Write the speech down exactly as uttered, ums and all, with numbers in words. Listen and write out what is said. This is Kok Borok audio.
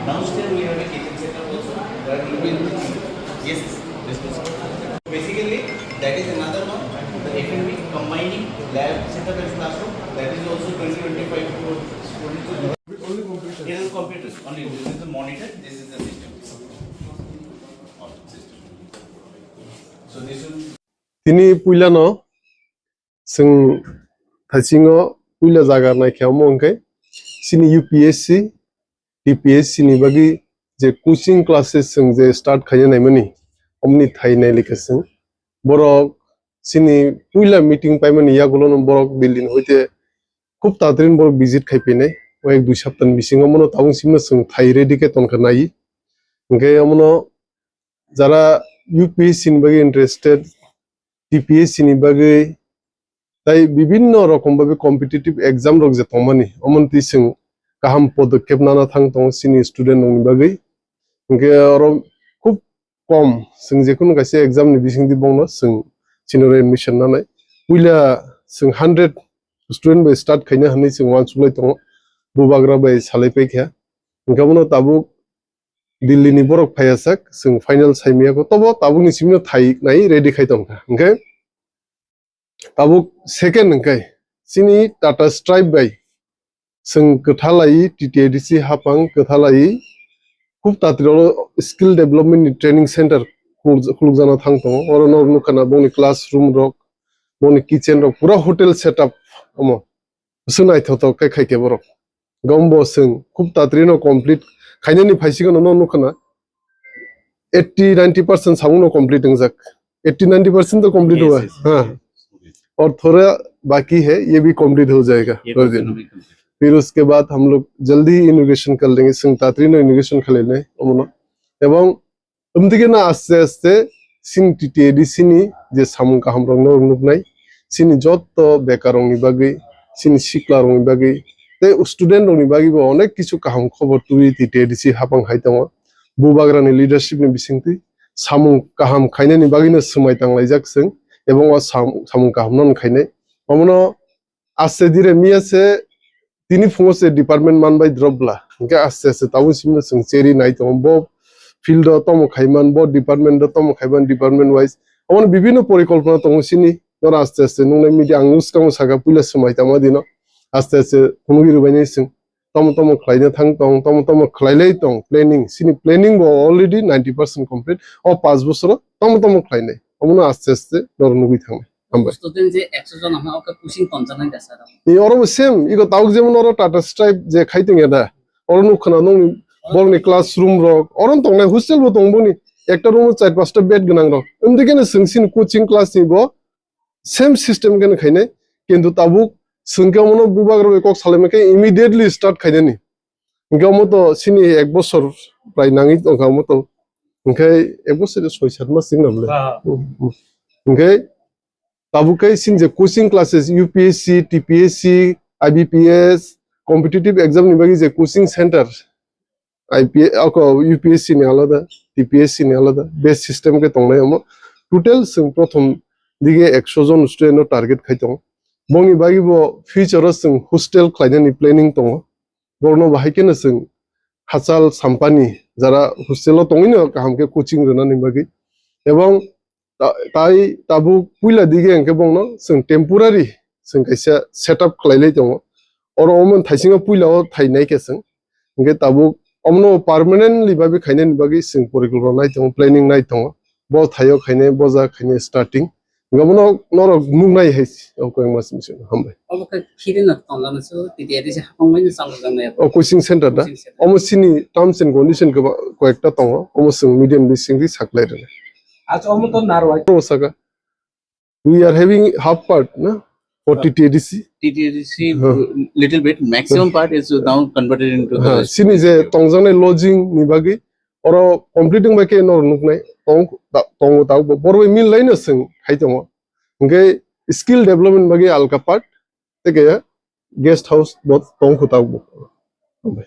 Downstairs we have a kitchen setup also, where we will, yes, yes, yes. Basically, that is another one, the F and B combining lab setup and classroom, that is also twenty, twenty-five crore. It is computers, only this is the monitor, this is the system. So this will Tini puilano chwng thaisingo puila jaga naikhe omo hwnkhe chini U P S C, T P S C ni bagwi je coaching classes chwng je start khaina naimani, omoni thai nailika chwng. Borok chini puila meeting paimani yagulono borok Delhi ni hoite khub tatrin borok visit khai phainai, o ek dui saptani bisingo omono tabuk simi chwng thai ready khe tongkha nai. Hwnkhe omono jara U P S C ni bagwi interested, T P S C ni bagwi, tai bibinno rokom bagwi competitive exam rok je tongmani, omono twi chwng kaham podokkhep nana thang tongo chini student rokni bagwi. Hwnkhe oro khub kom chwng jekunu kaisa exam ni bisingtwi bongno chwng chini oro admission nanai. Puila chwng hundred student bai start khaina hwnwi chwng uansuklai tongo, bubagra bai salai paikha. Hwnkhe abono tabuk Delhi ni borok phaiya sak, chwng final saimaya kho, tobo tabukni simi no thai nai ready khai tongkha. Hwnkhe tabuk second hwnkhe chini Tata Stripe bai chwng kwthalai T T A D C hapang kwthalai khub tatri oro skill development ni training center khuluk-, khulukjana thang tongo. Oro no nukha na bongni classroom rok, bongni kitchen rok, pura hotel setup omo. Bwswk naithothok khe khai khe borok. Gombo chwng khub tatri no complete khainani phaisikno no nukha na eighty ninety percent samung no complete wngjak. Eighty ninety percent to complete hua hai. Yes, yes, yes. और थोड़ा बाकी है, ये भी complete हो जाएगा ये थोड़े दिन। फिर उसके बाद हम लोग जल्दी ही inauguration कर लेंगे, chwng tatri no inauguration khalai nai omono. Ebong Umdike no aste aste chini T T A D C ni je samung kaham rok no nuknai, chini jotto bekar rok ni bagwi, chini sikla rok ni bagwi, tei student rok ni bagwi bo onek kichu kaham khobor twiwi T T A D C hapang hai tongo. Bubagra ni leadership ni bisingtwi samung kaham khainani bagwi no swmai tanglaijak chwng, ebong o sam-, samung kaham no khainai. Omono aste dire miya se tini phungo se department man bai drop bla. Hingke aste aste tabuk simi no chwng cheri nai tongo. Bo field o tomo khaiman, bo department o tomo khaiman, department wise. Omo bibinno porikolpona tongo sini. Noro aste aste nungnai media ang swkango saka puila swmai tangma dino. Aste aste phunugwi rwbainai chwng. Tomo tomo khlaina thang tong, tomo tomo khlailai tong planning. Sini planning bo already ninety percent complete. O panch bosoro tomo tomo khlainai. Omono aste aste noro nugwi thangnai. Hambai. Student je ekso jon hwnma o khe coaching tonjaknai da sir? Ni oro bo same, iko tabuk jemon oro Tata Stripe je khai tongya da. Oro nuk khna nongni borokni classroom rok, oro tongnai hostel bo tong boni. Ekta room o char pasta bed gwnang rok. Umdi khe no chwng sini coaching class ni bo same system khe no khainai. Kintu tabuk chwng khe omono bubagra bai kok salaima khe immediately start khainani. Hingke omo to sini ek bosor prai nangwi tongkha omo to. Hingke ek bosor soi sat mas wngna bwle. Ah. Hmm, hmm. Hingke tabuk khe sini je coaching classes U P S C, T P S C, I B P S, competitive exam ni bagwi je coaching center, I P S, ako U P S C ni alada, T P S C ni alada, base system khe tongnai omo. Total chwng prothom dige ekso jon student no target khai tongo. Boni bagwi bo future o chwng hostel khlainani planning tongo. Borokno bahai kheno chwng hachal sampani jara hostel o tongwino kaham khe coaching rwnani bagwi. Ebong ta-, tai tabuk puila dige hwnkhe bongno chwng temporary chwng kaisa setup khlailai tongo. Oro omo thaisingo puila o thainai khe chwng. Hwnkhe tabuk omono permanently bagwi khainani bagwi chwng porikolpona nai tongo, planning nai tongo. Bo thaio khainai, bo ja khainai starting. Hingke omono norok nuknai hai se, o koi mas misi hambai. Obo khe khiri no tonglano se, T T A D C hapang bai no chalo jangnai. O coaching center da? Coaching center. Omo sini terms and condition khe ba, koyekta tongo, omo chwng media ni bisingtwi saklai rwna. Acha, omo to narwai. Omo saka, we are having half part, na? For T T A D C. T T A D C, huh, little bit, maximum part is now converted into the, huh, rest. Sini je tongjaknai lodging ni bagwi, oro complete wngbai khe norok nuknai tong, ta-, tongo tabuk bo. Borok bai mil laino chwng khai tongo. Hingke skill development bagwi alka part, tei khe guest house bo tong kho tabuk bo.